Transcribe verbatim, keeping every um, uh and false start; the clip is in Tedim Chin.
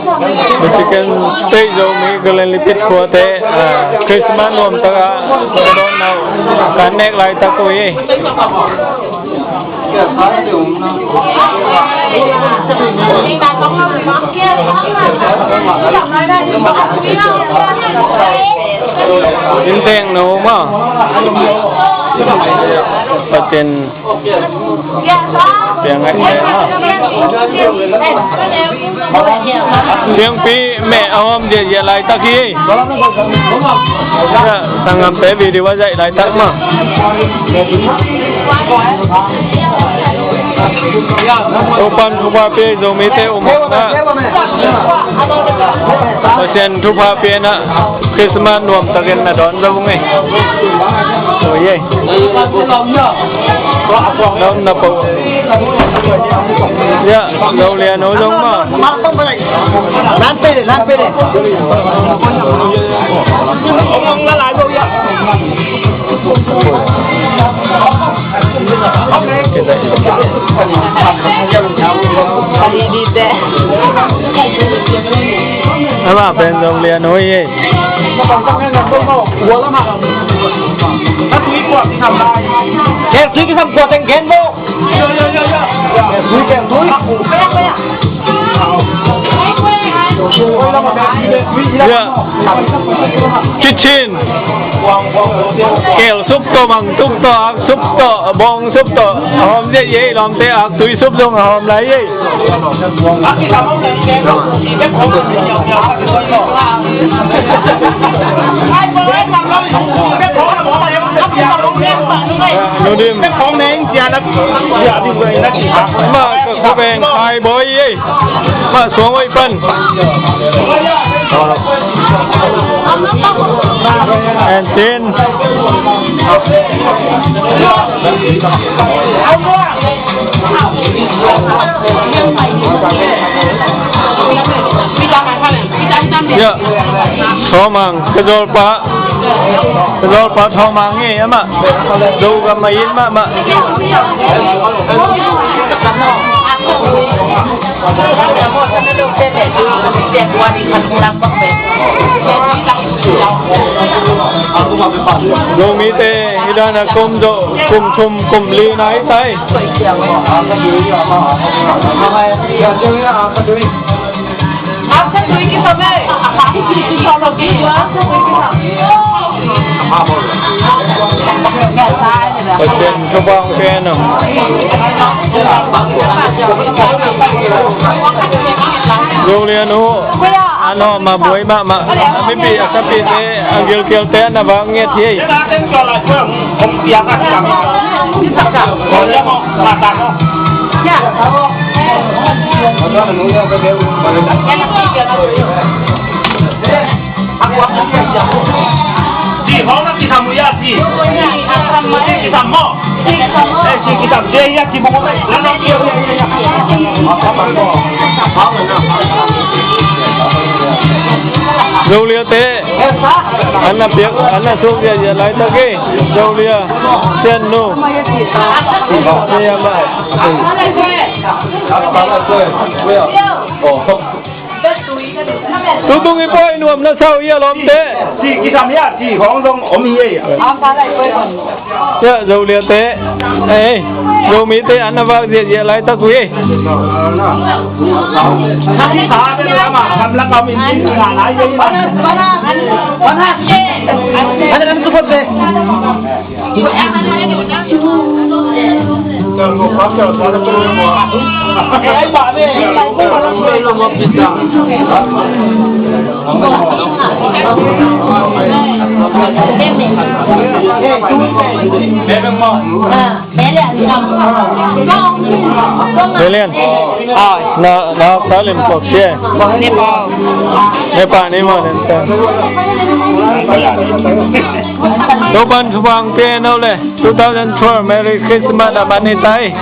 Michigan State Zomi Glen Rapids khuate, ah, Christmas nuamtak a ka dawn nau kan nek laitak uh hi. In teng no ma. Patin. Piang ngai ngai ma. Piang pi me a hom je je laitak hi. Ya, tangam pe video a zai laitak ma. Topan thupha pia Zomite um na. Pasian thupha pia na Christmas nuam takin na dawn zo nge. Oi ye. Dawn na po. Ya, Zo Lian Ho zong ma. Lan pe de, lan pe de. Ama pen Zo Lian Ho hi. Keng tui kisam kua teng gen bo. Keng tui, keng tui. Ya. Cicin. Kel sup tawh, mang sup tawh, ak sup tawh, bawng sup tawh, a hawm ziah hi ei, lawmte, ak tui sup zong a hawm lai hi ei. Nudim. Ma ka khawveng khai bawi ei. Ma suang hoih pan. En tin. Ya. Thawmang, ka zawlpa. Ka zawlpa Thawmang hi amah. Zogam a it mahmah. Zomite hih dan a kum zawh, kum thum, kum li nai tai. Pasian thupha hong pia in. Zo Lian Ho, a nawm a buai mahmah. A mipih a sapihte, a gilkialte na vak nget hi. Ci hong na kisam uh ya, ci. Ci kisam maw? Eh, ci kisam, ci ya, ci buk. Zo Lian te. An na piak, an na suk ziahziah laitak hi. Zo Lian, Sian nu. Ni a mah. Tutung i pua i nuam na sau i a lawmte. Ci kisam hi a, ci hong zong om hi ei. Ya, Zo Lian te. Ei, Zomite an na vak ziahziah laitak uh hi. Belian. Na, na, Salim kok sia. Nepal. Nepal ni mo, Nepal. Topan thupha hong pia in le. Two thousand four, Merry Christmas, a man ni tai.